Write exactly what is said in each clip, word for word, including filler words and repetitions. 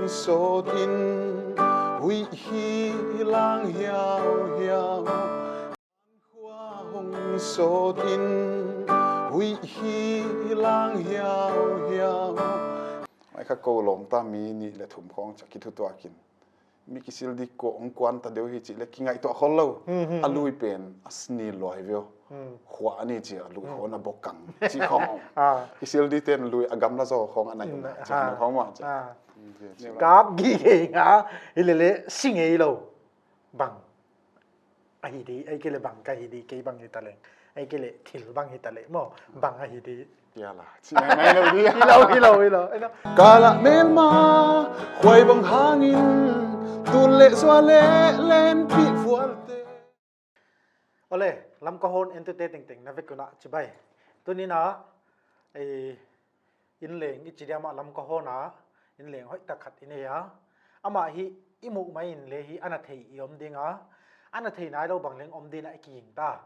Sawt in huih hi lang hiau hiau. Khua hong sawt in huih hi lang hiau hiau. Mai kha ko lawmta mi nih le thum khawng ciah kithutuakin mi kisil dih ko hong kuan ta deuh hi cih le kingaihtuah khol lo. Hmm, hmm, a lui pen a sni luai veu. Hmm. Khua a ni ci a lui khawng a bok kang ci khawng. Ah. Kisil dih ten lui a gamla zaw khawng a naih um na ciah khawng mah ciah. Ah. Kap gige nga hi lele si ngei lo. Bang ahi di, ei kei le bang ka hi di, kei bang hi ta leng, ei kei le thil bang hi ta leh maw, bang ahi di. Piala ci nai nai lo di. Hi lo, hi lo, hi lo. Kala melma khuai bang hangin tun le zua le lenpih vualte. Ole, Lamka Hawn entute tengteng na vek unah cibai. Tunina ei, innleng i ci diam ah Lamka Hawn a innleng hoih tak khat i nei a, amah hi i muh mai in le hi a na thei i om ding a, a na thei nai lo bang leng om ding a i kiging ta.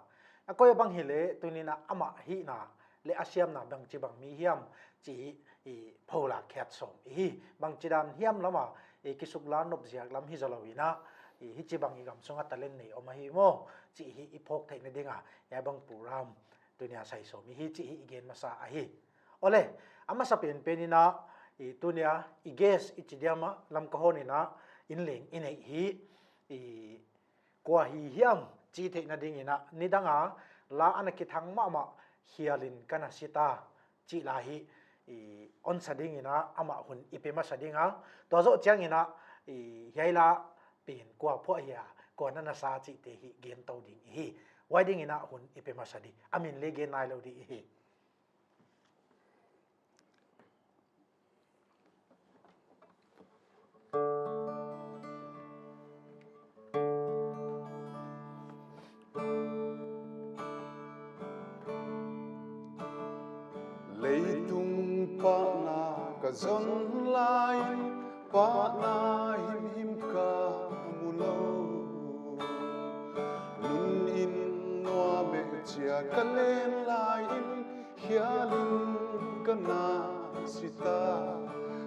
A koi a bang hi le tunina amah hihna le a siamna bangci bang mi hiam ci hi i pholak khiat sawm i hi. Bangci dan hiam lama i kisukla nop ziak lam hi zaw lo inah i hi ci bang i gam sungah talent nei om ahi maw ci hi i phawk theih nadinga i a bang program tunia sai sawm i hi ci hi i gen masa ahi. Ole, a masa penpen inah i tunia i guest i ci diam ah Lamka Hawn inah innleng i neih hi. I kua hi hiam ci theih nading inah nidanga la a na kithang mahmah Hialin Ka Na Si Ta cih la hi i onsa ding inah amah hun i pe masa ding a, tua zawh ciang inah i hiai la pen kua phuah hia, kua na na sa cihte hi gen to ding i hi. Huai ding inah hun i pe masa di, a min le gen nai lo di i hi. Leitung pahna ka zon lai, pahna himhim ka mu lo. Nun in nuam e cia ka len lai in, hialin ka na si ta.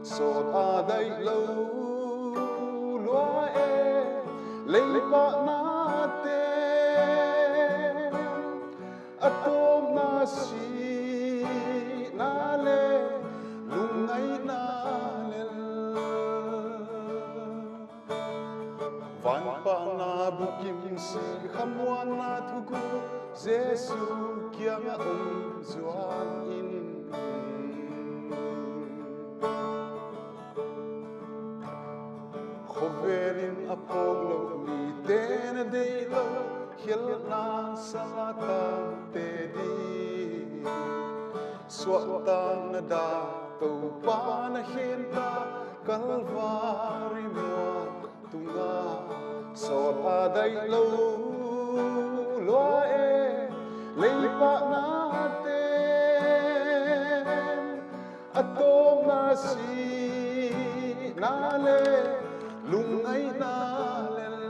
Sawt a daih lo lua e, leipahna te a tawpna sihna le lungngaihna lel. Vanpahna bukim sih khamuanna thugu Jesu kiangah om zuan in. Khovelin a phawk loh mite na deih lo, khialhna sala tangte ding suahtakna dah Topa na khen ta, Kalvari mual tungah. Sawt a daih lo lua e, leipahna ten a tawpna sihna le lungngaihna lel.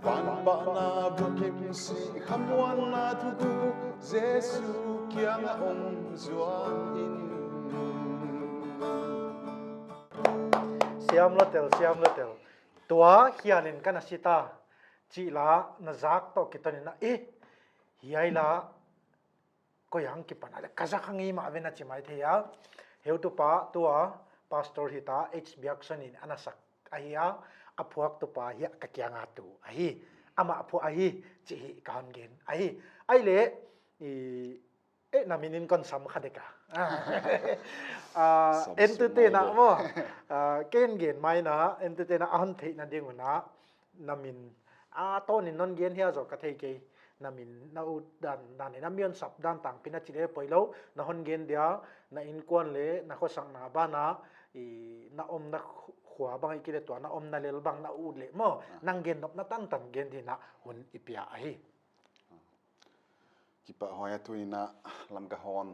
Vanpahna bukim sih khamuanna thugu Jesu kiangah om zuan in. Siam lo tel, siam lo tel. Tua Hialin Ka Na Si Ta cih la na zak tawh kiton inah, eh, hiai la koi hang kipan a le ka zak hang i mah ve na ci mai thei a. Heutupa tua pastor hita H Biakson in a na sak ahi a, a phuaktupa hiah ka kianga tu ahi. Amah a phuak ahi ci hi ka hon gen ahi. Ai le i eh, na min in kon sam kha dek a. Ah, entute na maw. Ah, ken gen mai na, entute na a hon theih nading unah na min a tawnin non gen hia zaw ka thei kei. Na min na ut dan, dan in a mion sap dan tangpi na ci le poi lo, na hon gen dia, na innkuan le na khosakna bana i na omna khu-, khua bang i kile tua na omna lel bang na ut le maw. Ah. Nang gen nopna tantan gen dina hun i pia ahi. Kipahhuai a, tu inah Lamka Hawn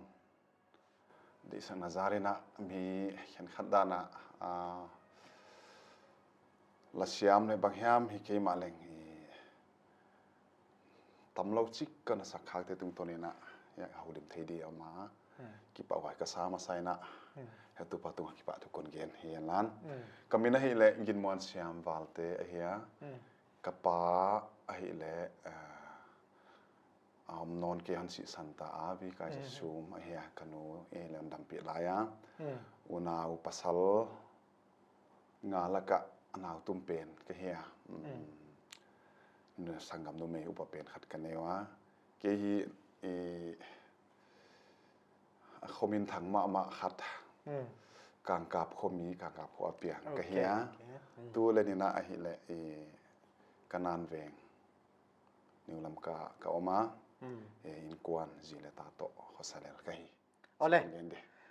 deihsakna zarinah mi khenkhat danah, ah, lasiam le bang hiam hi keimah leng i tam lo cik ka na sak khakte tungtawn inah, ya, holim thei di a om a. Kipahhuai ka sa masa in ah, heutupa tungah kipahthu kon gen hi en lan. Ka min ahih leh Ginmuan Siam Valte ahi a, ka pa ahih leh, eh, a om nawn kei hon sihsan ta a, Vi Kai Za Sum ahi a, ka nu i lem dampih lai a. Unau pasal nga lakah a nau tum pen ka hi a. Mm. Nu, sanggam numei upa pen khat ka nei uh a. Kei hi, i, a khuaminthang mahmah khat. Kangkap khuami, Kangkap khua a piang ka hi a. Tu le ni-in ah ahih leh i Kanan veng New Lamka ka om a, e, innkuan zi le ta tawh khuasalel ka hi. Awle.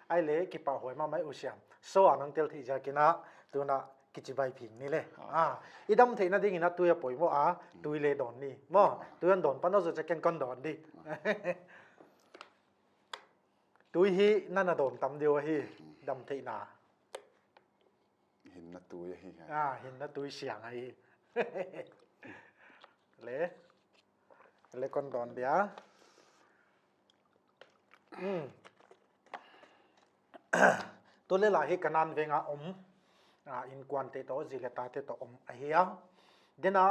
Ai le, kipahhuai mahmah e U Siam. So a nang tel theih ziakin ah tu-in ah kicibai phing ni le. Ah, i dam theihna dingin ah tui a poimawh a, tui le dawn ni maw. Tui hong dawn pan aw, zawh ciangin kon dawn dih. Tui hi na na dawn tam deuh ahi, dam theihna. Hinna tui ahi. Ah, hinna tui siang ahi. Le, le kon dawn dia. Tu le la hi Kanan veng a om, ah, innkuante tawh, zi le tate tawh om ahi a. Dena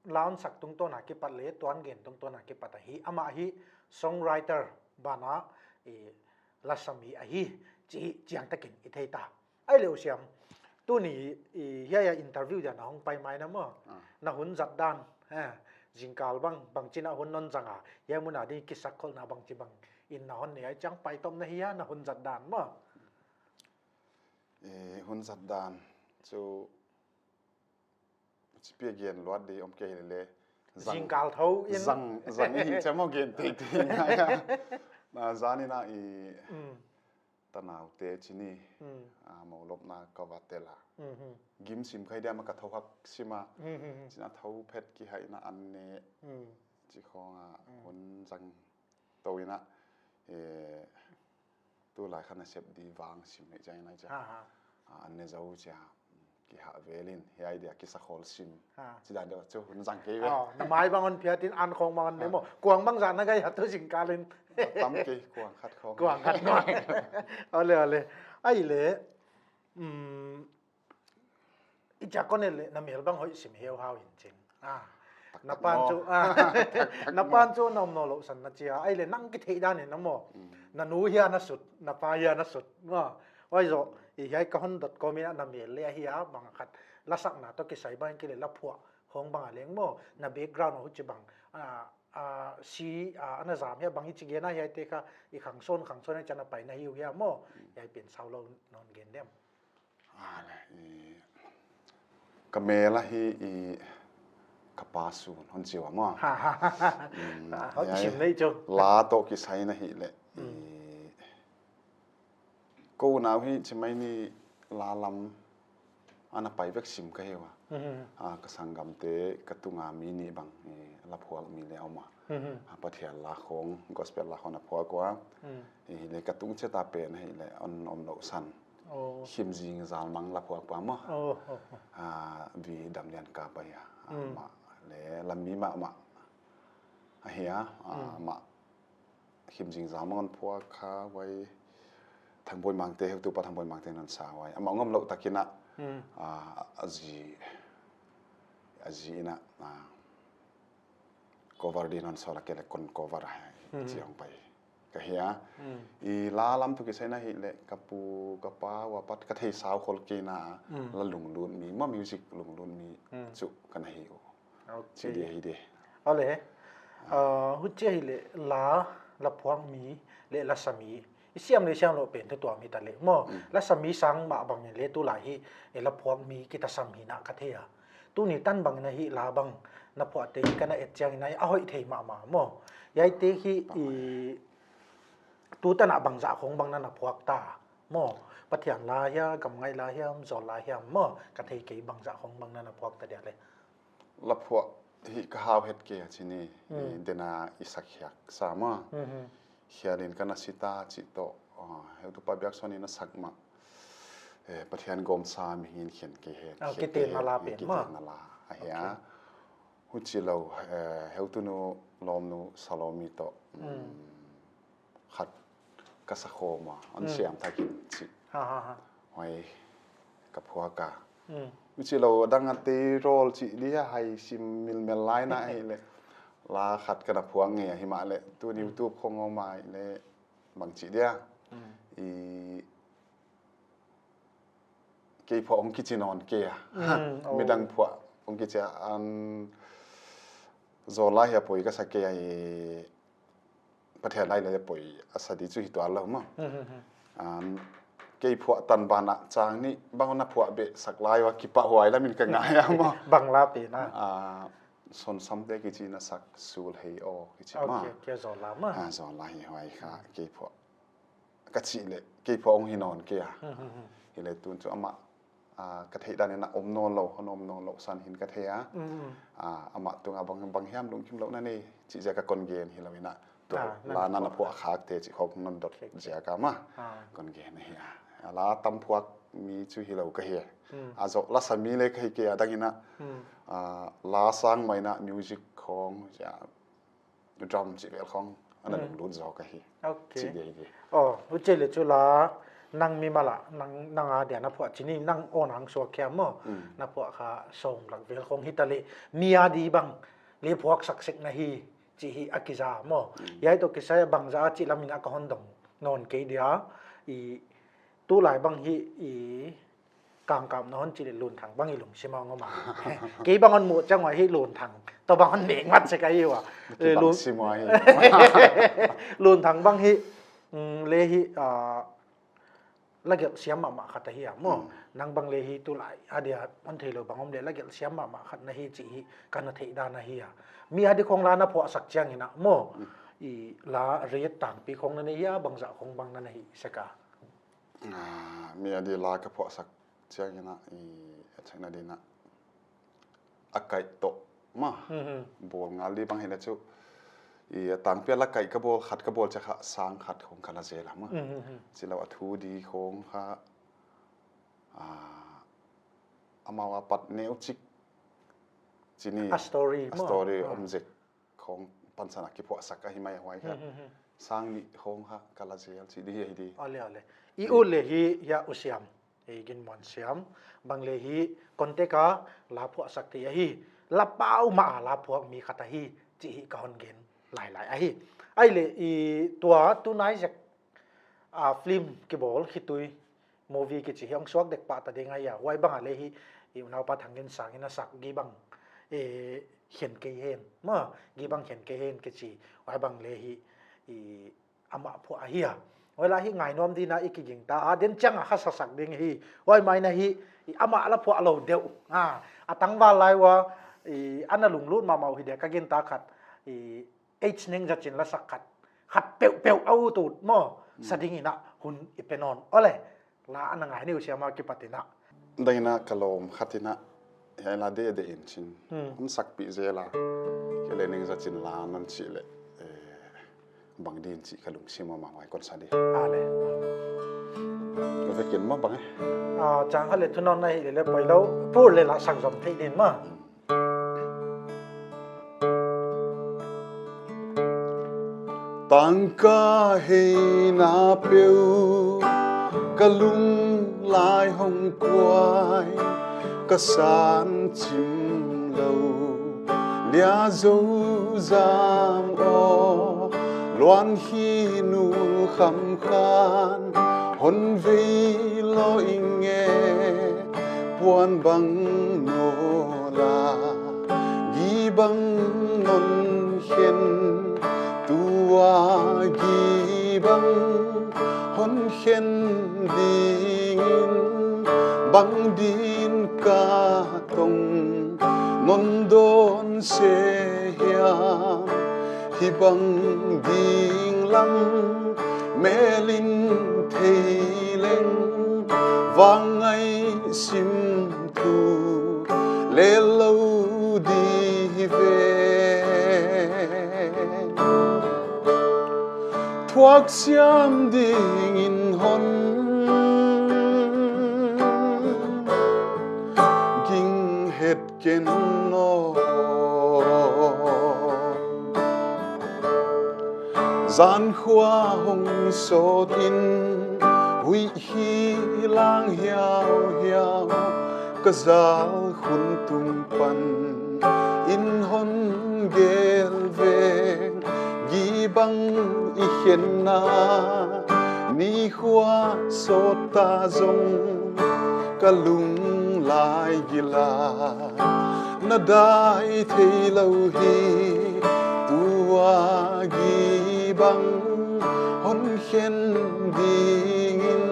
la hong sak tungtawn a kipat le tuan gen tungtawn a kipat ahi. Amah hi songwriter banah, i, lasami ahi, ci, ciangtakin i thei ta. Ai le U Siam, tuni, i, hiai a interview dia na hong pai mai na maw. Ah. Na hun zat dan, eh, zingkal bang, bangci na hun non zang a, hiai mun a ding kisakkholhna bangci bangin na hon nei a, ciang paitom na hi a, na hun zat dan maw. I, hun zat dan cu, ci pia gen luat ding om kei le le. Zang, zingkal tho in. Zang, zang i hih ciang maw gen teitei ngai a. Na zan in ah i, mm, tanaute ci ni, mm, a, mo lopna ka va tel a. Mhm. Gim sim khai dia ma ka tho hak sim a. Mhm. Ci-in ah tho phet kihaihna an ne. Mm. Ci khong a, mm, hun zang to in ah, e, tu lai khan a sep di vang sim nei ciang in ah ciang. Ha, ha. A, an ne zo cia. Kihah velin, hiai dia kisakhawl sim. Ha. Ci dan deuh cu hun zang kei ve. Oh, na mai bang hon phiat in an khong bang hon ne maw. Kuang bang zah na gai ha tu zingkal in. Tam kei, kuang khat khong. Kuang khat khong. Awle, awle. Ai le, um, i ciak kon le na mel bang hoih sim heuhau in cin. Ah. Na pan cu, ah, na pan cu na om nawn lo san na ci a. Ai le nang kitheih dan in na maw. Mm. Na nu hi a na sut, na pa hi a na sut. Maw. Oi zo, i hiai ka hon dot com in ah na mel le ahi a, bang khat lasakna tawh kisai bang kei le laphuah hong bang a leng maw. Na background a huci bang, ah, ah, si, ah, ana zam hi a bang hici gen a hiaite kha i khangsawn, khangsawn a ciang a pai na hi uh hi a maw. Mm. Hiai pen sau lo nawn gen diam. Ah, le, i, ka mel ahi i ka pa sun hon ci ua maw. Ha, ha, ha. Mm, ah, hon hiai sim nei cu. La tawh kisai na hih le. Mm. I, ko unau hi ci mai ni la lam ana pai vek sim ka hi ua. Mhm. Ah, ka sanggamte ka tunga mi nih bang, i, laphuak mi le a om a. Mhm. Ah, Pathian la khong, gospel la khong na phuak ua. Mm. I, le ka tung ciat a pen hi le on om lo san. Oh. Him zing zal mang laphuak pa maw. Oh, oh, oh. Ah, Vi Dam Lian Kap ahi a. Ah, mm, mah le lam mi mahmah ahi a. Ah, mm, mah him zing zal mang on phuak kha vai Thang Bawi Mangte, heutupa Thang Bawi Mangte non sa vai. Amah ngam lo takin ah, mm, ah, a zi, a zi in ah, ah, cover ding hon sawl a kei le kon cover a, mm, ci hong pai ka hi a. Mm. I la lam tawh kisai na hih le ka pu ka pa ua pat ka thei sau khol kei na, mm, la lunglut mi, maw music lunglut mi, mm, cu ka na hi uh. Ok. Ci dia hi dia. Awle. Ah. Ah, huci hi le la, laphuak mi le lasami i siam le siam lo pen thu tuam hi ta le maw. Mm. Lasami sang mah bangin le tu lai hi, e, laphuak mi kitasam hi na ka thei a. Tuni tan bangin ahi la bang na phuahte hi ka na et ciangin ahi a hoih thei mahmah maw. Hiaite hi i tu tan ah bangzah khong bang na na phuak ta maw. Pathian la hiam, gamngaih la hiam, zawl la hiam maw. Ka thei kei bangzah khong bang na na phuak ta dia le. Laphuak hi ka hau het kei a ci ni, mm, i dena i sak hiak sa maw. Mhm. Hialin ka na si ta cih tawh, ah, heutupa biaksuan in a sak mah. Eh, Pathian gawmsa mihingin khen kei het, ah, khen kei het, na la pen maw. Kiten na la ahi a. Ok. Huci lo, eh, heutunu lawmnu Salomi tawh, mm, mm, khat ka sakhawm a, hon siam thakin cih. Ha, ha, ha. Huai ka phuak a. Uci lo dang a tei rawl cih dia hai sim milmel lai na hi le. La khat ka na phuak ngei a hi mah le. Tun YouTube khong om a hi le bang cih dia. I kei phuah hong kici nawn kei a. Midang phuah hong kici a, an zawl lai hi a poi ka sa kei a hi. Pathian lai le poi a sa di cu hi tuan lo maw. An kei phuah tan banah cang nih bang na phuah beh sak lai ua kipah huai lamin ka ngai a maw. Bang la pe na. Sonsamte kici na sak sul hei aw kici maw. Kia zawl la maw. Zawl la hi huai kha kei phuah ka cih leh kei phuah hong hi nawn kei a. Hi le tun cu amah ka theih danin a om nawn lo, hon om nawn lo san hin ka thei a. Amah tungah bang hiam lungkim loh na nei cih ziak a kon gen hi lo in a tua la na na phuah khakte cih khawng non dot ziak a mah kon gen ahi a. La tam phuak mi cu hi lo ka hi. A zawh la sa mi le ka hi kei a dangin a la sang mah in a music khawng drum cih vel khawng a na lunglut zaw ka hi. Cih gei gei. Aw, uci le cu la nang mimal ah nang a dia na phuah ci ni, nang aw nang suak hiam maw. Na phuah kha sawm lak vel khawng hi ta le mi a di bang le phuak sak sek na hi cih hi a kiza maw. Hiai tawh kisai a bangza a cih lamin a ka hon dong nawn kei dia. I tulai bang hi i kangkam na hon cih le Lunthang bang hi lungsim a ngom a. Kei bang hon muh ciang ua hi Lunthang tua bang hon nek mat sek a hi ua. Lunthang bang hi le hi lagelh siam mahmah khat ahi a maw. Nang bang le hi tulai a dia hon thei lo bang om le lagelh siam mahmah khat na hi cih hi ka na theih dan ahi a. Mi a di khawng la na phuah sak ciangin a maw, i la ret tangpi khawng na nei hi a bangza khawng bang na na hi sek a. Mi a di la ka phuahsak ciangin a i a chakna din a a kaih tawh ma bawl ngal di bang hi le cu i a tangpi a la kaih ka bawl khat ka bawl ciak kha sang khat khawng ka la zel a ma. Ci lo a thu di khawng kha amau a pat neu cik ci ni a story om zek khawng pansan a kiphuahsak ahi mai a huai kha sang nih khawng kha ka la zel cih di hi ahi di. Ole ole. I ut le hi hia u siam, ei gin muan siam bang le hi contact a la phuahsak thei ahi, la pau mah a la phuak mi khat ahi cih hi ka hon gen lailai ahi. Ai le i tua tunai zek a film kibawl khitui movie kici hi hong suak dek pah ta ding ahi a, huai bang a le hi i unaupa Thang Gin Sang in a sak Gibang khen kei hen ma, Gibang khen kei hen kici, huai bang le hi i amah phuah ahi a. Huai la hi ngainuam dina i kiging ta a den ciang a kha sasak ding hi. Huai mai na hi i amah la phuah lo deuh a, a tangval lai ua i ana lunglut mahmah uh hi dia ka gin ta khat i H Neng Zacin lasak khat khat peuhpeuh a ut ut maw sa dingin a hun i pe nawn. Ole la a na ngai ni uh siam a kipat in a. Dangin a ka lawm khat in a hiai la deh deh in cin hon sakpih zel a. Kei le Neng Zacin la nan cih le bang din cih ka lungsim a mah huai kon sa di. Vekin ma bang e. Cang khat le thunawn na hi le le poi lo pur le la sak zom theih din ma. Tangka heina peuh ka lunglai hong kuai ka san cim lo lia zo zam aw luan hi nu kham khan hon vei lo i nge puan bang no la Gibang non khen tua gibang hon khen dingin bang din ka tong non dawn se hiam hi bang ding lam melin thei leng vangngai sim thu le lo di hi ve. Thuak siam dingin hon ging het ken aw. Zankhua hong sawt in huih hi lang hiauhiau, ka zal khun tung pan in hon gel veng. Gibang i khenna nikhua sawt ta zong ka lunglai gila na dai thei lo hi. Tua gibang hon khen dingin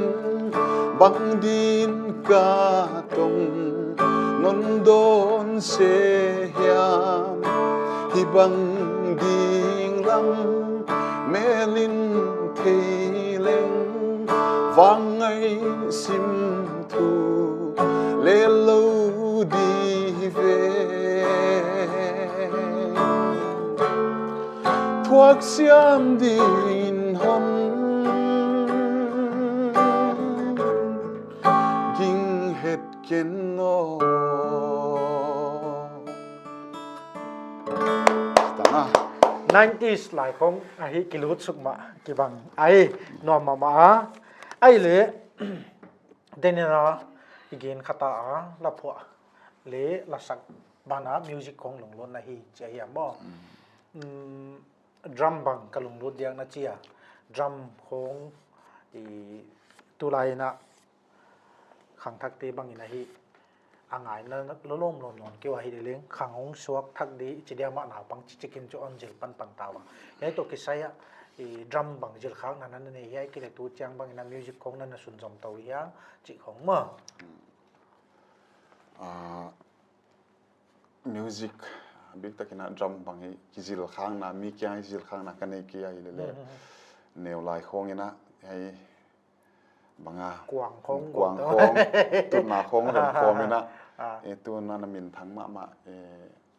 bang din ka tong non dawn se hiam? Hih bang ding lam mel in thei leng, vangngaih sim thu lel lo ding hi ve. Thuak siam dingin hon ging het ken aw. Tana. Nineties lai khong ahi kilut suk mah kibang ahi nuam mahmah a. Ahi leh denena i gen khata a laphuah le lasak bana music khong lunglut na hi ci ahi a maw? Mm, drum bang ka lunglut diak na ci a, drum khong i tulai inah khangthakte bangin ahi a ngaina lolom lom nawn keu ahi leleng khang hong suak thak di ci dia mah naupang cicikin cu on zil panpan tau a. Hei tawh kisai ah i drum bang zilkhakna na na nei hiai kile tu ciang bangin a music khong na na sunzom to hiang cih khong maw? Ah, music biktakin a drum bang hi kizilkhakna, mi kiang hi zilkhakna ka nei kei ahi lele. Neu lai khong inah hei banga kuang khong, kuang khong, tutna khong lem khawm inah. Ah. E, tuna na minthang mahmah, e,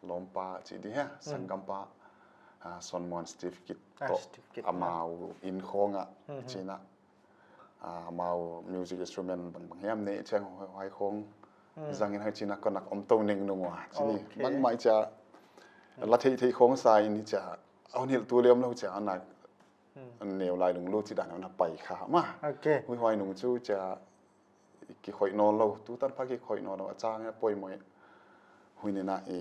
lawmpa cih dih hia, sanggampa, ah, Son Muan Steve Kit tawh, Steve Kit, amau inn khawngah cinah, ah, amau music instrument bang bang hiam nei ciang huai khong zangin hai cinah konak om to neng nung ua cini. Okay. Bangmah i cia la theih theih khong sa in hi cia a hun hilh tu liam lo cia anak neu lai lunglut ci dan na pai kha mah. Okay. Hui huai nung cu cia kikhoih nawn lo, tu tanpha kikhoih nawn lo, a cang a poimawh. Hui nina i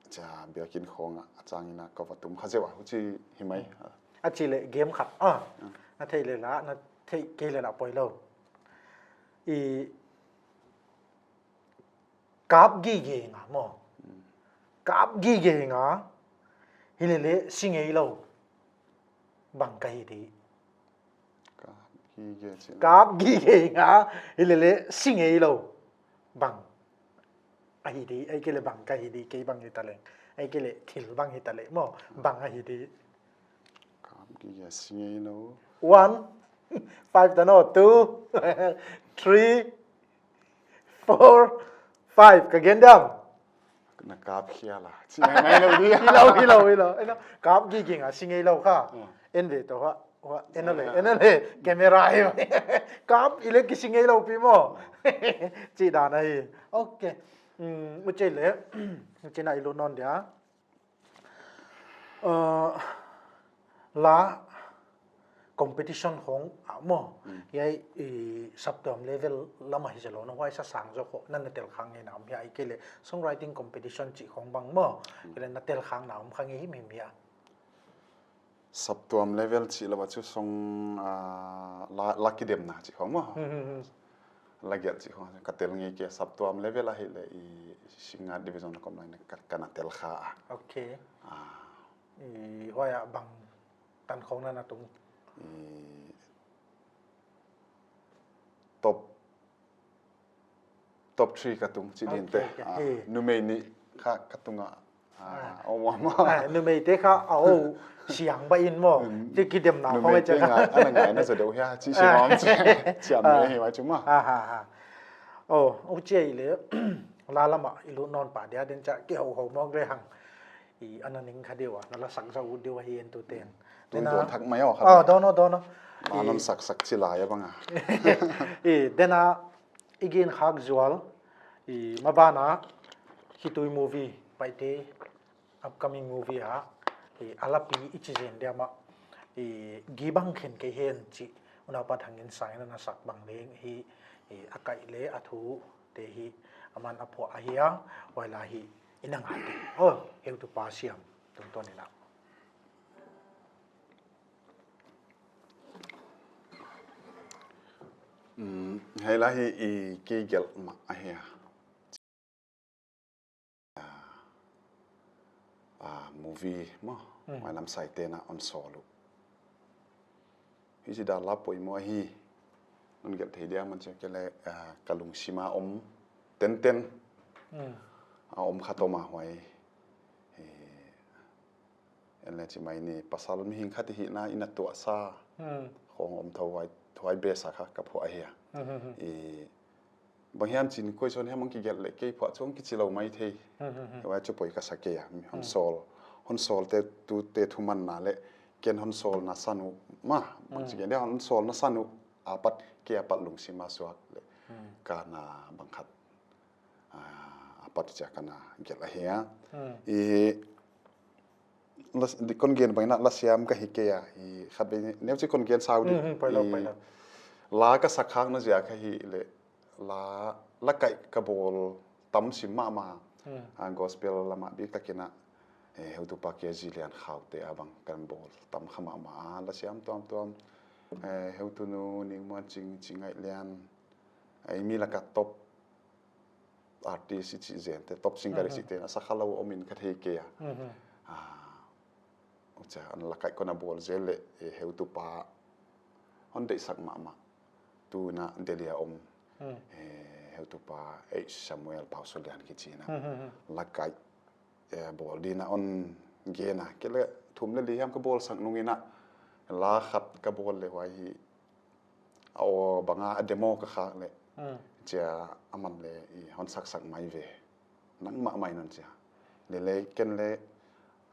cia biakinn khawngah a cang ina ka va tum kha zeuh a, huci hi mai. A ci le game khat a na theih le la, na theih kei le la poi lo. I kap gige nga maw? Kap gige nga hi lele si ngei lo bang ka hi dih. Kap gige ci. Kap gige nga hi lele si ngei lo bang a hi dih. Ei kei le bang ka hi dih, kei bang hi ta leng, ei kei le thil bang hi ta leh maw, bang a hi dih. Kap gige si ngei lo. One, five ta no, two, three, four, five, ka gen diam? Na kap khia la. Ci ngai ngai lo hi. Hi lo, hi lo, hi lo. Ei no, kap gige nga si ngei lo kha. En ve to ha. Wa, en le, en le. Camera hi. Kap i le kisi ngei lo pi maw? Ci dan ahi. Okay. Mm, u ci le. U ci na i lut nawn dia. Uh, la competition khong a maw? Hiai i saptuam level lam ahi zalo na huai sa sang zo kho na na tel khang ngei na om hiai kei le songwriting competition ci khong bang maw? Kei le na tel khang na om khang ngei him him hia. Saptuam level ci lo a cu song, ah, la, la kidemna ci khong maw? La giat ci khong ka tel ngei kei saptuam level ahi le i singa division kom lai na ka, ka na tel kha a. Okay. Ah. I huai a bang tan khong na na tung. I top top three ka tung ci din te. Okay, okay. Ah, numei nih kha ka tung a. Ah, om om. Ah, numei te kha a o siang ba in maw? Ci kidemna khong numei te ngai ana ngai na za deuh hia ci si om ci. Ciam ni hi mai cu ma. Ha ha ha. Oh, u ci le la lama i lut nawn pa dia den ca ki ho ho mawk le hang. I ana ning kha deuh a na la sak za ut deuh a hi en tu ten. Tun tuan thak mai aw kha. Oh, dono dono. Ma non sak sak ci lai a banga. I dena i gen khak zual i mabana Khitui movie Paite upcoming movie ha i a lapi i ci zen dia mah i gibang khen kei hen ci unaupa Thang Gin Sang in a na sak bang leng hi. I a kaih le a thute hi a man a phuah ahi a, huai lai hi i na ngai ding. Oh, heutupa siam tungtawn in ah. Hei lai hi i kei gelh mah ahi a. Ah, movie maw, huai lam saite na on sawl uh. Hi ci dan la poimawh ahi. Non gelh thei dia man ciang kei le, ah, ka lungsima om tenten a om khat om a huai. En le ci mai ni, pasal mihing khat i hihna in a tuahsa khong om tho huai, huai besa kha ka phuah ahi a. I bang hiam cin koi sawn hiam ang kigelh le kei phuah cuang kici lo mai thei. Huai cu poi ka sa kei a. Hon sawl, hon sawl te tu te thumanna le ken hon sawl na san uh ma, bang ci gen dia hon sawl na san uh a pat kei a pat lungsima suak le ka na bang khat a pat cia ka na gelh ahi a. I kon gen bangin ah lasiam ka hi kei a, i khat vei neu ci kon gen sau di. La ka sak khak na zia ka hi le la, la kaih ka bawl tam sim mahmah. Gospel lamah bik takin ah, eh, heutupa K G Lian Khaute a bang kan bawl tam kha mahmah a, lasiam tuamtuam. Eh, heutunu Ning Muan Cing, Cing Ngaih Lian, eh, mi laka top artist i cih zente, top singer i cihte na sakha lo omin ka thei kei a. Ah, ucia an la kaih kon a bawl zel le, eh, heutupa hon deihsak mahmah. Tuna Delhi a om, eh, heutupa H Samuel Pau Sulian kicina la kaih, eh, bawl dina on gena kei le thum le li hiam ka bawlsak nungina la khat ka bawl le huai hi. A aw banga a demo ka khak le cia a man le i hon saksak mai ve. Nang mahmah in hon cia. Lele ken le,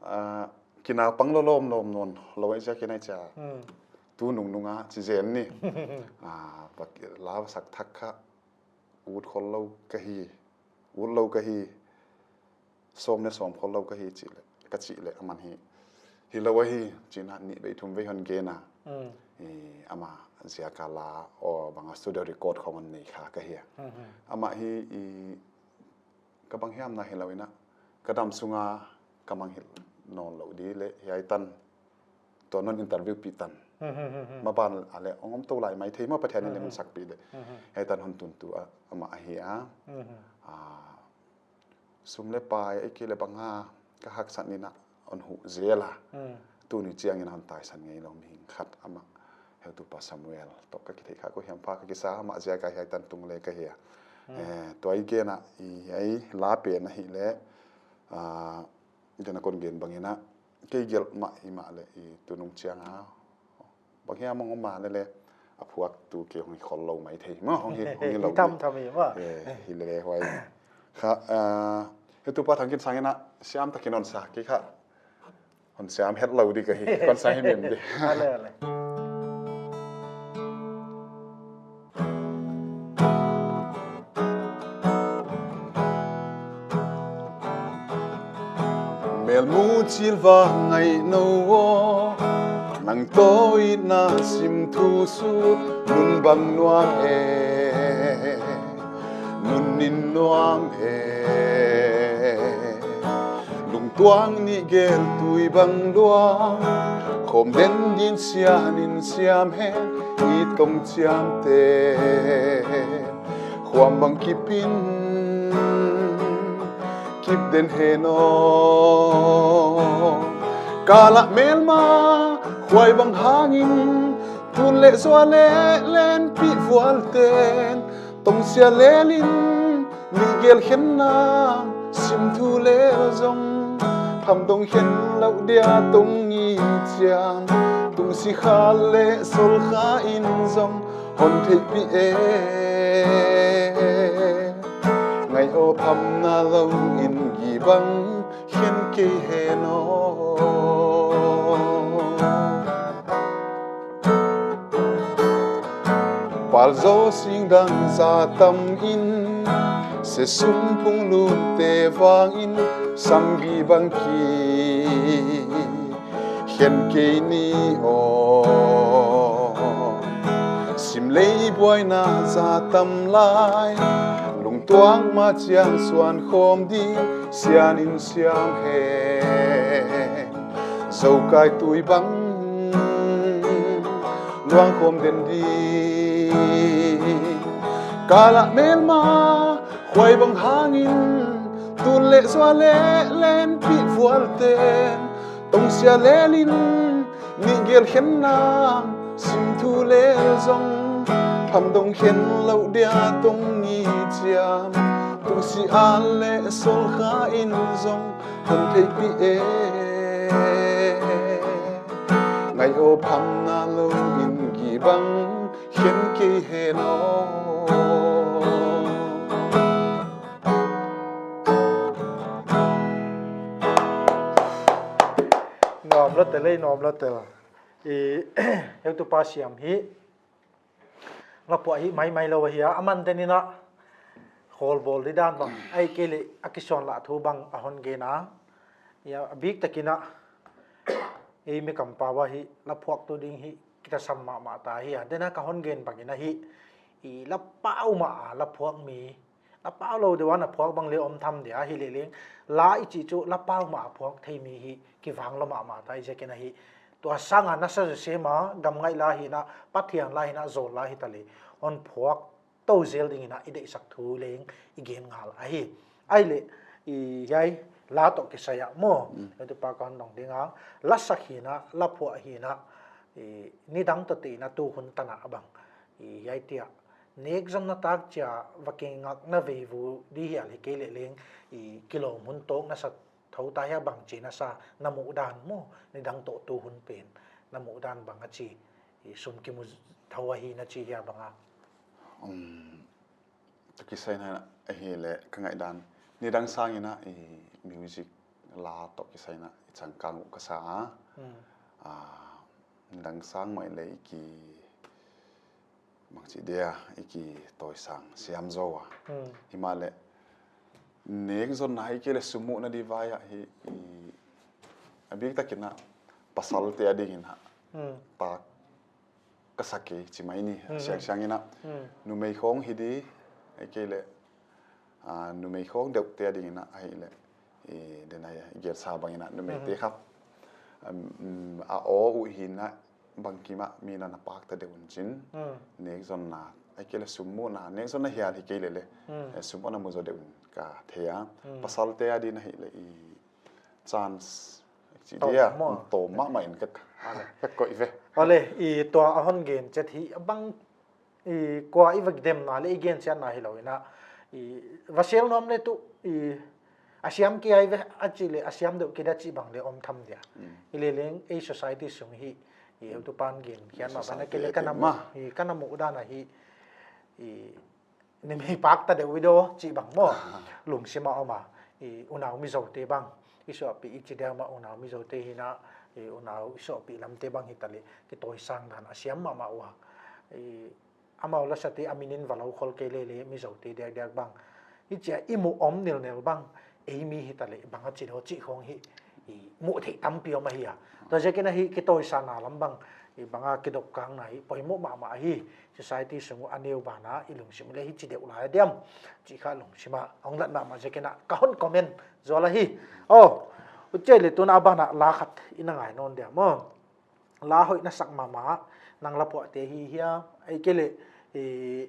ah, kinaupang lo lawmlawm nawn lo ai cia ken ai cia. Tu nungnunga ci zen ni. Ah, la sak thak kha ut khol lo ka hi. Ut lo ka hi. Sawm le sawm khol lo ka hi cih le, ka cih le a man hi. Hi lo ahi, cina nih vei thum vei hon gena. I ama ziaka la aw banga studio record khong hon nei kha ka hi a. Ama hi i ka bang hiam na hi lo ina ka dam sunga ka mangngilh nawn lo di le hiai tan tua non interview pi tan. Maban a le ong om to lai mai thei ma Pathian in le mun sak pi le hiai tan hon tuntu a, ama ahi a. Ah, sum le pai a i kei le banga ka haksat nina on huh zel a. Tuni ciangin hon taisan ngei lo mihing khat ama heutupa Samuel toh ka kitheih kha ko hiam pha ka kisa ama ziaka hiai tan tung le ka hi a. Eh, tua i gena i hiai la pen ahi le, ah, i tena kon gen bangina kei gelh mah i mah le i tunung cianga bang hiam ang om mah le le a phuak tu kei hong hi khol lo mai thei ma hong hi, hong hi lo. Hi tam tam hi ma. Eh, hi le le huai. Kha, ah, heutupa Thang Gin Sang ina siam takin hon sa kei kha. Hon siam het lo di ka hi. Kon sa hi mem di. Ale, ale. Melmu cilva ngaih no aw, nang tawh itna sim thu sut nun bang nuam e, nun nin nuam e. Lungtuang nih gel tui bang luang, khawm den din sian in siam hen i tong ciamte. Khuam bang kipin kip den hen aw. Kalah melma khuai bang hangin tun le zua le lenpih vualten tongsia lelin nih gel khenna sim thu lel zong, pham dong khen loh dia tong i ciam, tungsi kha le sol kha in zong hon theihpih e. Ngaih aw, phamna lo in gibang khen kei hen aw. Palzaw singdang za tam in, sesum phung lunte vangin samgi bang ki Ken kei ni aw, sim lei buaina za tam lai, lungtuang ma ciang suan khawm ding, sian in siam hen. Zokai tui bang luang khawm den ding, kalah melma khuai bang hangin, tun le zua le lenpih vualten, tongsia lelin nih gel khen nang, sim thu lel zong phamdong khen loh dia tong ngi ciam, tungsi a le sol kha in zong hon theihpih e. Ngai aw phamna lo in gibang khen kei hen aw. Nuam lo tel ei, nuam lo tel. I heutupa siam hi. Laphuah hi maimai lo ahi a, a man teninah khawl bawl di dan bang, ai kei le a kisuan lah thu bang a hon gen a. Ia, a bik takinah ei mi kampau ahi laphuak tu ding hi kitasam mahmah ta hi a. Dena ka hon gen bangin ahi, i lapau mah a laphuak mi, lapau lo deuh a na phuak bang le om tham dia hi leleng, la i cih cu lapau mah a phuak thei mi hi kivang lo mahmah ta hi zekin ahi. Tua sanga nasa sesema gam ngaih la hinah, Pathian la hinah, zawl la hi ta le, hon phuak to zel dinginah i deihsak thu leng i gen ngal ahi. Ai le, i hiai la tawh kisai ah maw, heutupa ka hon dong dinga, lasak hinah, laphuah hinah, i nidang tawh teina tu hun tanah a bang, i hiai tiah nek zonna tak cia va kingakna veivu di hial hi kei leleng, i kilawm hun tawk nasa tho ta hia bang ci nasa na muh dan maw, nidang tawh tu hun pen na muh dan bang a ci, i sum kimu tho ahi na ci hia banga. Um, tawh kisai na ahi le ka ngaih dan. Nidang sanginah i music la tawh kisai na i cangkang uh ka sa a. Hmm. Ah, nidang sang mah i le i ki bangci dia i ki tawisang siam zo a. Hmm. Himahleh nek zonna hi kei le sum muhna di vai ah hi i a bik takinah pasalte a dinginah. Hmm. Tak ka sa kei ci mai ni. Hmm. Siangsianginah. Hmm. Numei khawng hi di, ai kei le, ah, numei khawng deuhte a dinginah ahi le, i denai i gelsa banginah numeite kha, um, a aw uh hinah bangkimah mi na na pakta deuh un cin. Hmm. Nek zonna, ai kei le sum muhna, nek zonna hial hi kei lele. Hmm. Eh, sum muhna mu zo deuh un ka thei a. Hmm. Pasalte a din ahi le i chance ci dia, tawm mahmah in ka, ka koih ve. Ole, i tua a hon gen cet hi a bang, i kua i va demna le i gensiatna hi lo inah, i va sel nuam le tu, i a siam ki ai ve a ci le a siam deuh ki da ci bang le om tham dia. Mm. I le leng ei society sung hi, i heutupan gen hian ma bana ke le kana mu, i kana mu dan ahi, i numei pakta deuh i do cih bang maw. Lungsima oma, i unau mizote bang i suahpih i ci deuh mah unau mizote hinah, i unau i suahpih lamte bang hi ta le kitawisang dan a siam mahmah uh a. I amau lasate a minin va lo khol kei lele mizote diakdiak bang. Hi cia i muh om nilnel bang, ei mi hi ta le bang a ci do cih khawng hi i muh theih tampi om ahi a. Tua ziakin ahi kitawisana lam bang i banga kidopkakna hi poimawh mahmah ahi. Society sung uh a neu bana i lungsim le hi ci deuh lai a diam cih kha lungsima hong lat mahmah ziakinah ka hon comment zual ahi. Aw, uciai le tuna a bana la khat i na ngai nawn diam maw? La hoih na sak mahmah, nang laphuahte hi hia, ei ke le, i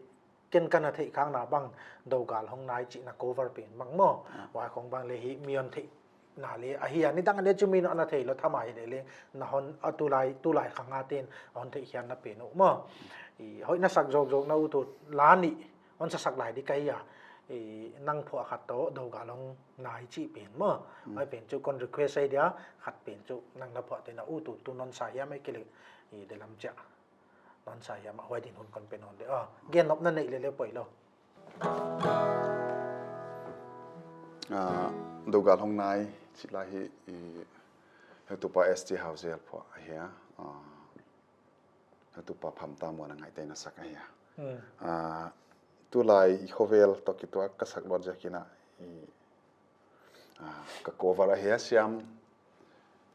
ken ka na theihkhakna bang, Dogal Hong Nai cihna cover pen bang maw? Ah. Huai khong bang le hi mi hon theihna le ahi a, nidang a le cu mi na thei lo thama hi le le, na hon a tulai, tulai khang a ten a hon theihkhiatna pen uh maw? I hoih na sak zokzok na ut uh la nih hon sasak lai di ka hi a, i nang phuah khat tawh Dogal Hong Nai cih pen maw? Mm. Huai pen cu kon request ai dia, khat pen cu nang na phuah te na ut uh tu non sa hiam ai ke le, i delam ciah. Non sa hiam a huai din hun kon pe nawn de. Ah, gen nop na neih lele poi lo. Ah, Dogal Hong Nai cih lai hi, i heutupa S T Hauzel phuah ahi a. Ah, heutupa Phamta Muan a ngaihte na sak ahi a. Hmm. Ah, tulai i khovel tawh kituak ka sak luat ziakinah i, ah, ka cover ahi a siam.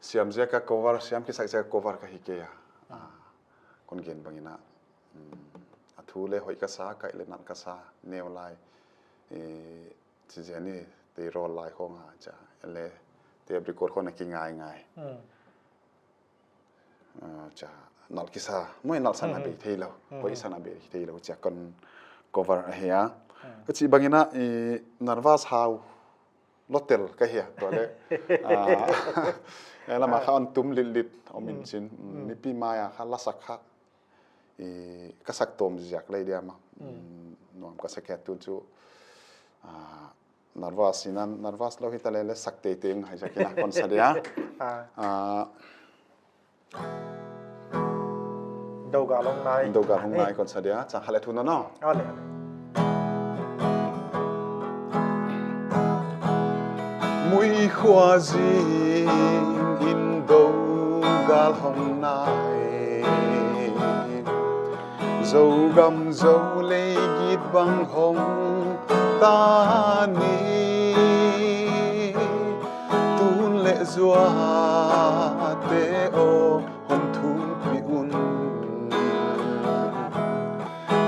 siam ziak a cover, siam kisak ziak a cover ka hi kei a. Ah, kon gen bangin ah, mm, a thu le hoih ka sa, kaih le nat ka sa, neu lai, eh, ci zian ni, tei rawl lai khong a, ca, le tape record khong na kingai ngai. Hmm. Ah, ca, nal kisa, moi nal sana bei thei lo, hoih sana bei thei lo, ca kon cover a hi a. Ka ci bangin ah, i, nervous hau, lotel ka hi a, tua le. Ah, eh, lama kha on tum lit lit, om in cin. Mm, nipi mai a kha lasak kha. I, ka sak tom ziak lei dia ma. Mm, nuam ka sak khe tun cu. Ah, nervous in an, nervous lo hi ta le le sak tei tei ngai ziak in a kon sa dia. Ah. Ah, Dogal hong nai. Dogal hong nai kon sa dia, cang khat le thum no no. Muikhua zing in Dogal hong nai. Zogam Zolei git bang hong ta ni. Tun le zuate aw hong thumpi un.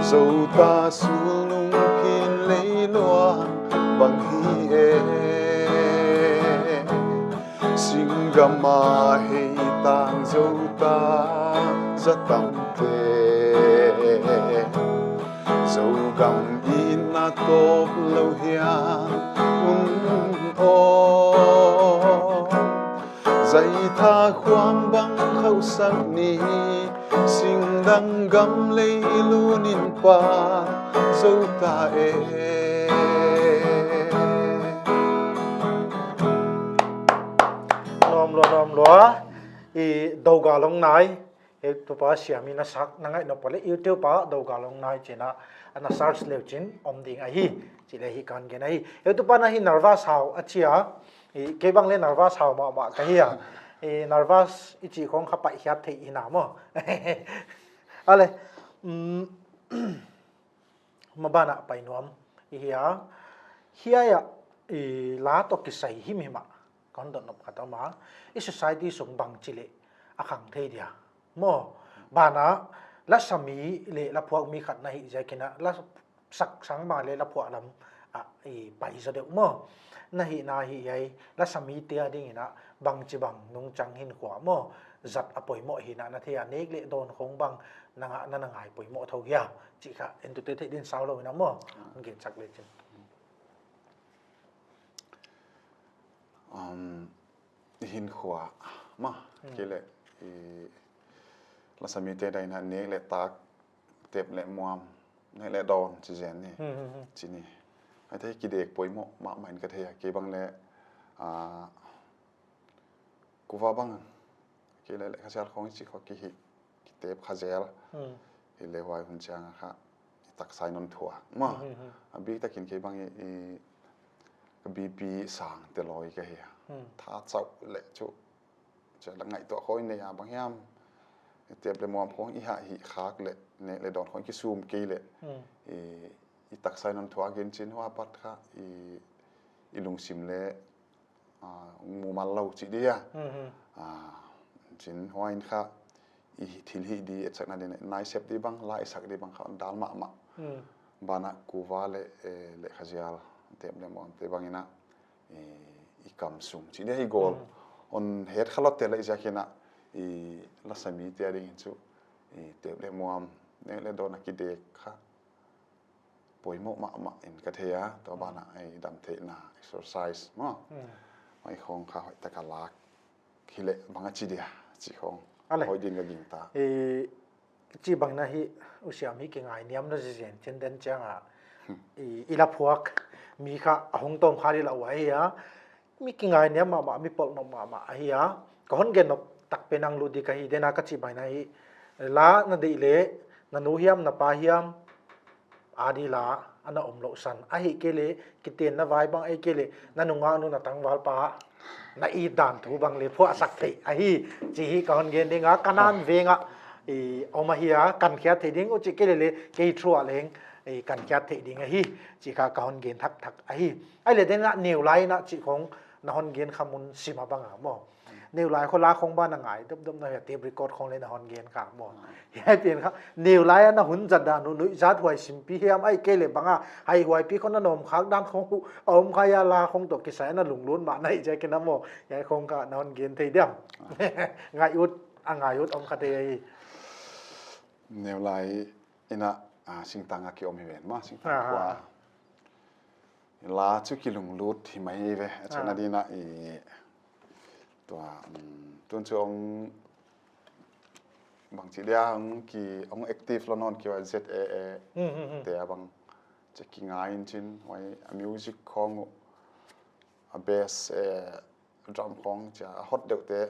Zota sulnung phin leiluang bang hi e. Singgam a hei tang Zota zatamte. Zogam in a tawp lo hiam un aw. Zaitha khuam bang khauhsak ni, singdang gam lei lunin pa Zota e. Nuam lua, nuam lua. I Dogal hong nai. Heutupa siam in a sak na ngaih nop le YouTube ah Dogal hong nai cin ah na search leu cin om ding ahi. Ci le hi kan gen ahi. Heutupa na hi nervous hau a ci a. I, kei bang le nervous hau mahmah ka hi a. I, nervous i ci khong kha paihkhiat theih hi na maw. Ale, mm, mabanah pai nuam i hi a. Hiai ah i la tawh kisai himhim ah ka hon dot nop khat a om a, i society sung bang ci leh a khang thei dia maw? Banah la sami le la phuak mi khat na hih ziakin ah la sak sang bang le la phuak lam ah i pai zaw deuh maw? Na hihna hi hiai la samite a dingin ah bangci bang nungcang hinkhua maw? Zat a poimawh hi na na thei a, nek le dawn khong bang na ngah na na ngai poimawh tho hia? Cih kha entute theih din sau lo in ah maw? Hong gen cak le cin. Um, i hinkhua mah, hmm, kei le i la samite daina nek le tak, tep le muam, nek le dawn ci zen ni. Hmm, hmm, hmm. Ci ni. Ai te kidek poimawh mahmah in ka thei a, kei bang le, ah, kuva bang kei le le kha sial khong i ci kho ki hi. Kitep kha zel. Hmm. Hi le huai hun ciang a kha i taksa i non thuak maw. Hmm, hmm, hmm. A bik takin kei bang i, i ka B P sang te lawi ka hi a. Hmm. Tha cauh le cu cia la ngaihtuah khawng i nei a bang hiam. I tep le muam khawng i hah hih khak le nek le dawn khawng i kisum kei le. Hmm. I, i taksa i non thuak in cin hua pat kha i, i lungsim le ah, mumal lo cih dia. Mhm. Ah, cin huai in kha i thil hih di etsakna din, naisep di bang, laisak di bang kha on dal mahmah. Mm. Banah kuva le, eh, le khazial, tep le muam te bangin ah, eh, i kam sung cih dia i gol. Mm. On het kha lote le i ziakin ah, i la sami te a dingin cu, i tep le muam, nek le dawn a kidek kha poimawh mahmah in ka thei a, tua banah ei dam theihna, exercise maw. Hmm. Mai khawng kha hoih taka lak hi leh bang a ci dia, ci khawng. A le. Hoih din ka gingta. I, ci bangin ah hih, u siam hih kingainiam na zizen cin den ciang ah, hmm, i, i la phuak mi kha a hong tawm kha di la uh ahi a. Mi kingainiam mahmah, mi polhnop mahmah ahi a. Ka hon gen nop takpi nang lut di ka hi, dena ka cih bangin ah hih, la na deih leh na nu hiam na pa hiam a di la a na om loh san, ahih kei leh kitenna vai bang, ahih kei leh na nungak nu na tangvalpa na it dan thu bang le phuahsak theih ahi, ci hi ka hon gen ding a, Kanan veng ah i om ahi a, kankhiat theih ding uh, cih kei leh le kei thu ah leng i kankhiat theih ding ahi, cih kha ka hon gen thakthak ahi. Ai le dena neu lai in ah cih khawng na hon gen kha mun sim a bang a maw. Neu lai khua la khong ba na ngai dopdop na hia, tape record khong le na hon gen kha maw. Hiai pian kha neu lai a na hun zat dan uh, nuihzat huai simpi hiam, ai kei le banga hai huaipi khong na nawm khak dan khong uh a om kha, a la khong toh kisai a na lunglut mah na hi ziakin a maw. Hiai khong kha na hon gen thei diam? Ngai ut, a ngai ut om kha thei ahi. Neu lai in a, a, singtang a ki om hi ven maw, singtang khua. La cu kilunglut hi mai ve. A ciahna dingin a, i, tua, um, tun cu ong bangci dia ong ki, ong active lo nawn ki, huai Z A A te a bang ci a kingai in cin, huai a music khong uh, a bass, eh, drum khong ci a, a hot deuh te,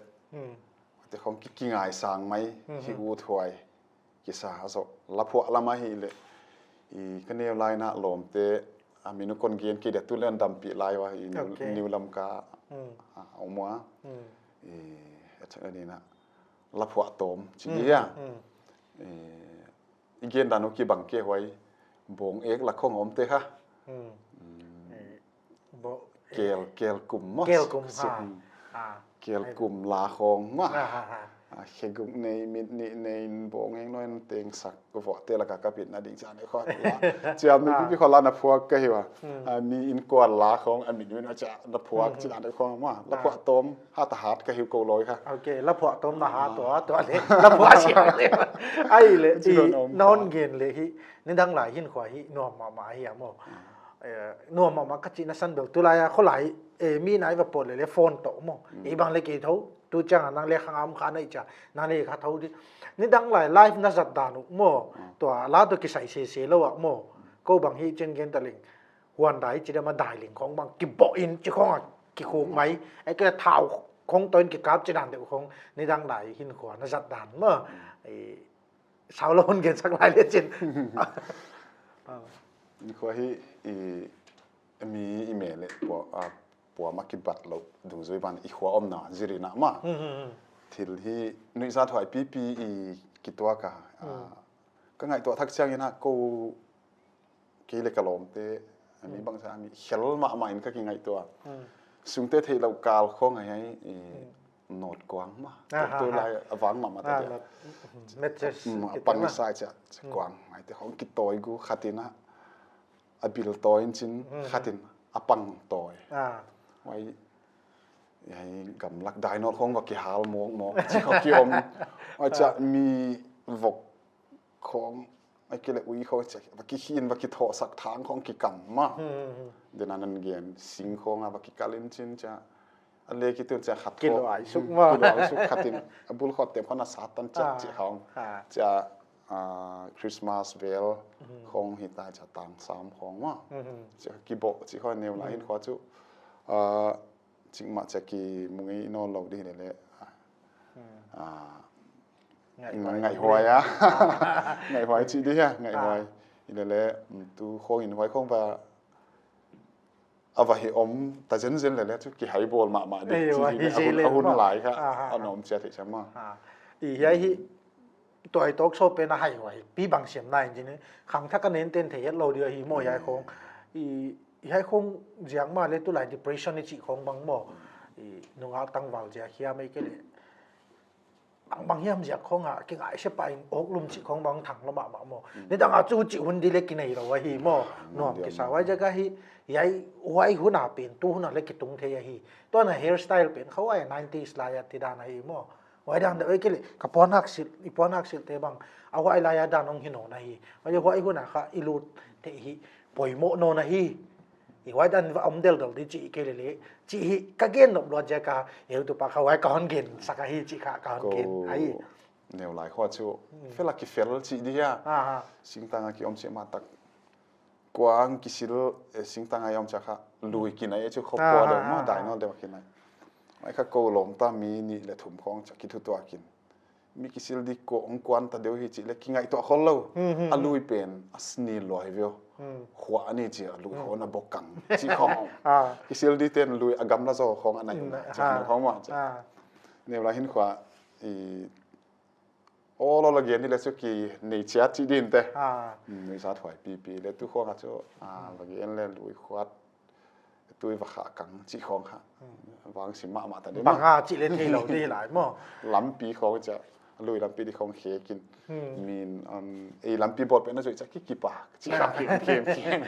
te khong ki, kingai sang mai hi ut huai kisa a zawh. Laphuah lam ahi le, i, ka neu lai na lawmte a min uh kon gen kei dia, tu le an dampih lai ua, i, New, New Lamka a om ua. I, a ciahna dingin a laphuah tawm ci dia. I, i gen dan uh kibang kei huai, bawng ek lak khong a omte kha. Kel, kel kum maw. Kel kum, ha. Kel kum la khong maw. A, kheguk nei, mit nih nei in bawng ek nuai in tengsak, ka vuahte laka ka pitna ding ciah ne khong la. Ciam ni pipi khong la na phuak ka hi ua. A, ni in kuan la khong a mit nuai ciah na phuak ciah ne khong maw. Laphuah tawm, ha ta hat ka hi ko loi kha. Ok, laphuah tawm na ha tua, tua le laphuah siang le. Ai le, i, na hon gen le hi, nidang lai hin khua hi nuam mahmah hi a maw. Eh, nuam mahmah ka cihna san bel tu lai a khua lai, eh, mi nai va pawt le le phone tawh maw. I bang le kei tho, tu ciang a nang le khang a om kha na hi cia, nang le kha tho di. Nidang lai live na zat dan uh maw. Tua la tawh kisai sese lo a maw. Ko bang hi cin gen ta ling. Huan dai ci dam a dai ling khong bang kibawh in ci khong a kikhuk mai. Ai kei le thau khong tawh in kikap ci dan deuh khong nidang lai hin khua na zat dan maw. I, sau lo hon gen sak lai le cin. Khua hi, i, mi i me le pua, a, puam a kibat lo dungzui ban i khua omna zirina maw. Thil hi nuihzat huai pipi i kituak a, a, ka ngaihtuah thak ciangin a ko kei le ka lawmte, a mi bangsa a mi khel mahmah in ka kingaihtuah. Sungte theih lo kal khong ai ai, i, nawt kuang maw. Tu lai a vang mahmah ta dia. Matches, a pang sai cia, cia kuang. Ai te khong kitawi gu khatin a, a bil tawi in cin khatin a pang tawi. Ai, ai gamlak dai nawt khong va kihal mawkmawk ci khong ki om. Ai cia mi vok khong, ai kei le ui khong cia va kikhin va kithawhsak thang khong kikam maw. Dena nan gen sing khong a va kikal in cin cia. A le kitun cia khat khong kiluai suk maw. Kiluai suk khatin a bul khawt tem khong a satan ciat ci khong. Cia, a, Christmas vel khong hi ta cia tangsam khong maw. Cia kibawh ci khong neu lai hin khua cu, a, cikmah cia ki mu ngei nawn lo dih le le. A, ngaihhuai a. Ngaihhuai ci dih a, ngaihhuai. I le le, tu khong in huai khong va a va hi om ta zenzen le le cu kihai bawl mahmah dih ci hi le a hun, a hun lai kha a nawm cia theih cia maw. I hiai hi tuai talk show pen a haihuai pi bang siam na in cin khang thak a nen ten thei het lo dih a hi maw hiai khong. I hiai khong ziak mah le tu lai depression i cih khong bang maw. I nungak tangval ziak hiam ei kei le bangbang hiam ziak khong a kingaihsia pah in awk lum cih khong bang thang lo mahmah maw. Nidang a cu cih hun dih le kinei lo a hi maw. Nuam kisa huai ziak a hi. Hiai huai hun a pen tu hun a le kitung thei a hi. Tuan a hairstyle pen kha huai a nineties lai a ti dan a hi maw. Huai dan deuh ei kei le ka puan hak silh, i puan hak silh te bang a huai lai a dan hong hi nawn a hi. Huai a huai hun a kha i lut te hi poimoh nawn a hi. I huai dan va om deldel di ci i kei le le ci hi ka gen nop luat ziak a heutu pa kha huai ka hon gen sak a hi ci kha ka hon gen a hi. Neu lai khua cu fel a kifel ci di a. Singtang a ki om ci mah tak. Kuang kisil, eh, singtang a i om cia kha lui kinai a cu khop kua deuh maw, dai nawn deuh a kinai. Mai kha ko lawm ta mi nih le thum khong cia kithutuak in. Mi kisil di ko ong kuan ta deuh hi cih le kingaihtuah khol lo. A lui pen a sni luai veu. Khua a ni cia a lui khong a bok kang cih khong. Kisil di ten lui a gamla zaw khong a nai na cih khong maw cia. Neu lai hin khua i aw law la gen hi le cu ki nei ciat cih din te. Nuihzat huai pipi le tu khong a cu va gen le lui khuat tui va khah kang cih khawng kha vang sim mahmah ta ding maw. Bang a cih le thei lo ding hi lai maw. Lampi khawng cia, a lui lampi ding khawng khek in. Min, um, ei lampi bawl pen a zuih cia kikipak cih kha kim kim kim.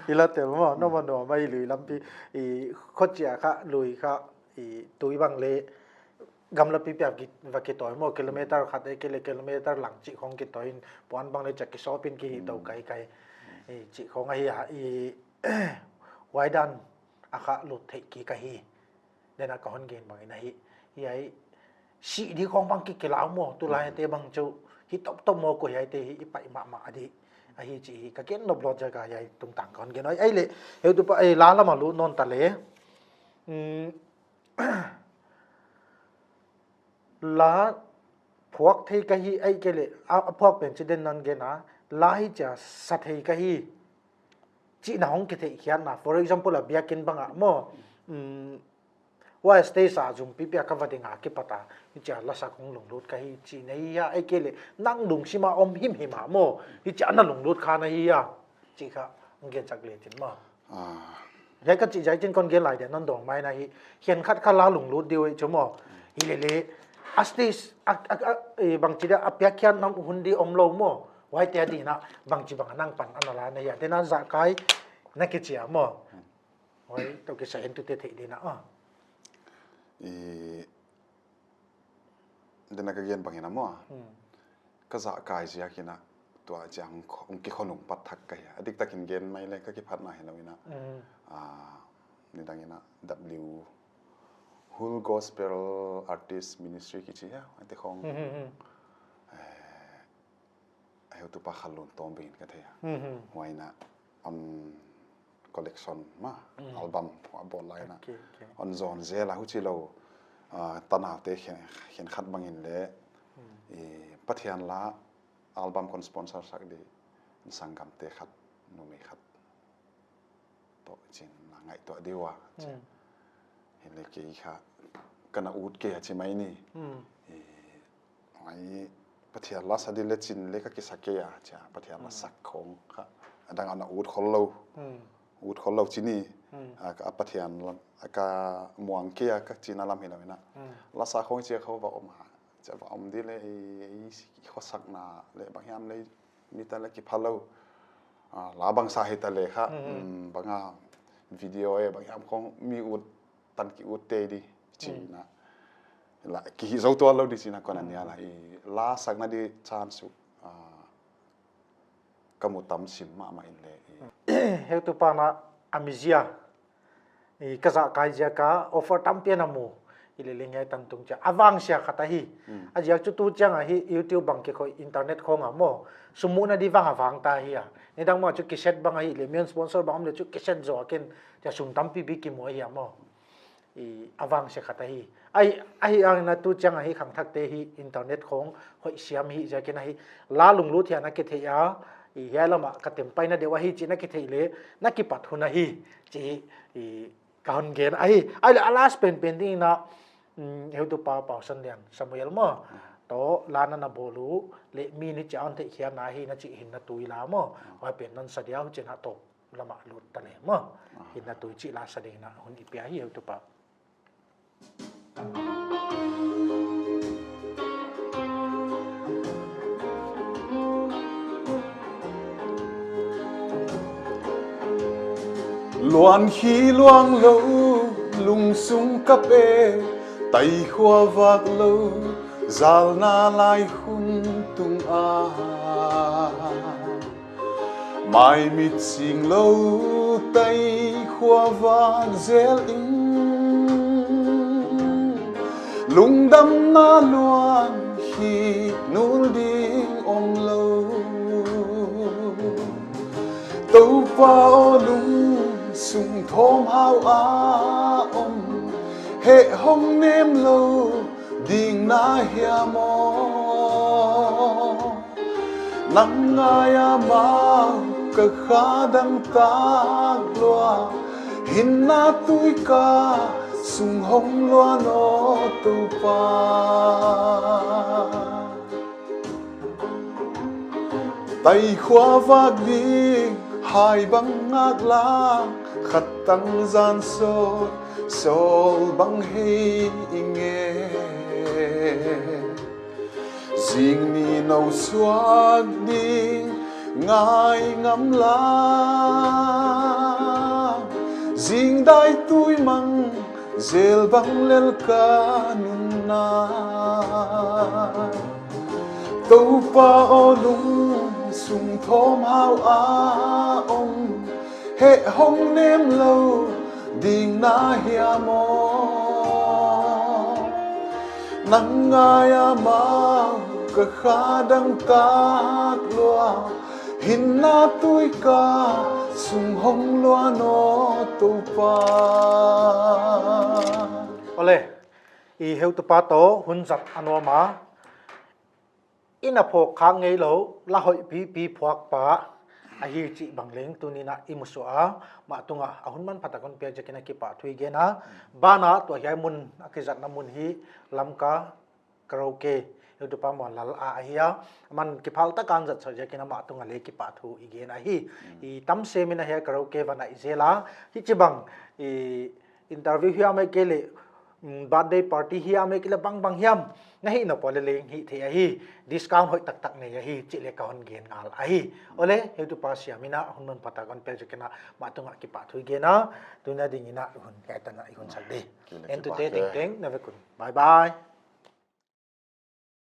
Hi la tel maw, no maw no mai lui lampi, i khuacia kha, lui kha, i tui bang le gamlapi piak va kitawi maw, kilometer khat ei kei le kilometer lang cih khawng kitawi in, puan bang le cia kisawp in kihih to kaikai. I cih khawng ahi a, i huaidan a kha lut theih kik ahi. Dena ka hon gen bangin ahi. Hiai sih ding khawng bang kikilau maw, tulai te bang cu hi toptop maw, ko hiaite hi i paih mahmah a dih ahi cih hi ka gen nop lawt ziaka hiai tungtang ka hon gen ahi. Ei le, heutupa ei la lama lut nawn ta le. Um, la phuak thei ka hi, ei kei le, a, a phuak pen ci den nan gen a, la hi cia sa thei ka hi. Cihna hong kitheihkhiatna, for example, a biakinn bangah maw, um, huai stage ah zumpi piak ka va ding a kipat a, hi cia lasak hong lunglut ka hi cihna hi a, ei kei le, nang lungsima om himhim a maw, hi cia na lunglut kha na hi a, cih kha hong gen sak le cin maw. Hiai ka cih ziak cin kon gen lai dia non dawng mai na hi, hian khat kha la lunglut diu ei cu maw. Hi le le, a stage, a, a, a, eh, bangci dia, a piakkhiat nam hun di om lo maw. Huaite a dina, bangci bang a nang pan a na la na hi a, dena zahkai na kicia maw. Huai, to kisa en tute theih dina, ah. I, dena ka gen bangin a maw. Ka zahkai ziakin a tua ciang hong kikhonung pat thak ka hi a. A diktakin gen mai le ka kiphatna hi lo in a. Ah, nidangin a W Hul Gospel Artist Ministry kici a, a te khong. Eh, a heutupa Khanlun Tawm bangin ka thei a. Huai in a, um, collection ma, album a bawl lai in a. Hon zawn zel a huci lo, ah, tanaute khen, khen khat bangin le, i Pathian la album kon sponsor sak di, sanggamte khat, numei khat. Tawh cin na ngaihtuah diu a, cin. Hi le kei kha, ka na ut kei a ci mai ni. I, ai, Pathian la sa di le cin le ka kisa kei a, cia, Pathian la sak khong kha. A dang a na ut khol lo. Ut khol lo ci ni. A, a Pathian la, a ka muang kei a ka cina lam hi lo in a. La sa khong cia kho va om a. Cia va om di le i, i, i khosakna le bang hiam le mi ta le kipha lo. Ah, la bang sa hi ta le kha, um, bang a video e, bang hiam khong mi ut tan ki ut te di, cina. La, ki hi zo tuan lo di cina kona nia la, i la sakna di chance su, ah, ka mu tam sim mahmah in le, i. Heutupa na a mizia, i ka zahkai ziaka offer tampi a na mu, i le le ngai tan tung cia. A vangsia khat ahi. A ziak cu tu ciang ahi YouTube bang kikhoih internet khong a maw. Sum muhna di vang a vang ta hi a. Nidang mah cu kiset bang ahi le, mian sponsor bang om le cu kiset zaw a ken, cia sum tampi bi kimu ahi a maw. I, a vangsia khat ahi. Ahi, ahi hangin a tu ciang ahi khangthakte hi internet khong hoih siam hi ziakin ahi. La lunglut hi a na kithei a, i hiai lamah ka tempai na deuh ahi ci na kithei le, na kipat hun ahi ci hi, i ka hon gen ahi. Ahi le a last penpen dingin a, um, heutupa Pau San Lian Samuel maw. Tawh la na na bawl uh le mi ni cia hon theihkhiatna ahi na cih hin na tui la maw. Huai pen non sa dia hucin a tawp lamah lut ta le maw. Hin na tui cih la sa dingin a hun i pia hi heutupa. Luan khi luang lo, lungsung kap e, taikhua vak lo, zalna lai hun tung a. Mai mit sing lo taikhua vak zel in, lungdamna luan hi nul ding om lo. Topa aw, lungsung thawmhau a om, heh hong nem lo ding na hiam aw? Nang ngai a mau ka kha dangtak lua, hinna tui ka sung hong luan aw Topa. Taikhua vak ding Hai bang ngak la, khat tang zan sawl, sawl bang hei i nge. Zing ni no suak ding ngai ngam la, zing dai tui mang zel bang lel ka nunna. Topa aw, lung sung thawm hau a om, heh hong nem lo ding na hiam aw? Nang ngai a mau ka kha dang tak lua, hinna tui ka sung hong lua naw Topa. Awle, i heutupa tawh hun zat a nuam a, i na phawk khak ngei lo la hoih pipi phuakpa ahi cih bang leng tuninah i musuah a, mah tungah a hun manphatak hon piak ziakin a kipahthu i gen a. Banah tua hiai mun a kizatna mun hi Lamka Karaoke, heutupa Muan Lal a ahi a, a man kiphal taka an zatsak ziakin amah tungah le kipahthu i gen ahi. I tam semin a hiai karaoke va naih zel a, hici bang i interview hiam ahih kei leh, mm, birthday party hiam ahih kei leh bangbang hiam na hih nop uh leh leng hih theih ahi, discount hoih taktak nei ahi cih leh ka hon gen ngal ahi. Awle, heutupa siam inah hun manphatak hon piak ziakin amah tungah kipahthu i gen a, tuni a dingin a hun hiai tanah i hun sak di. Kile en tute kipak tengteng na vekun. Bye bye.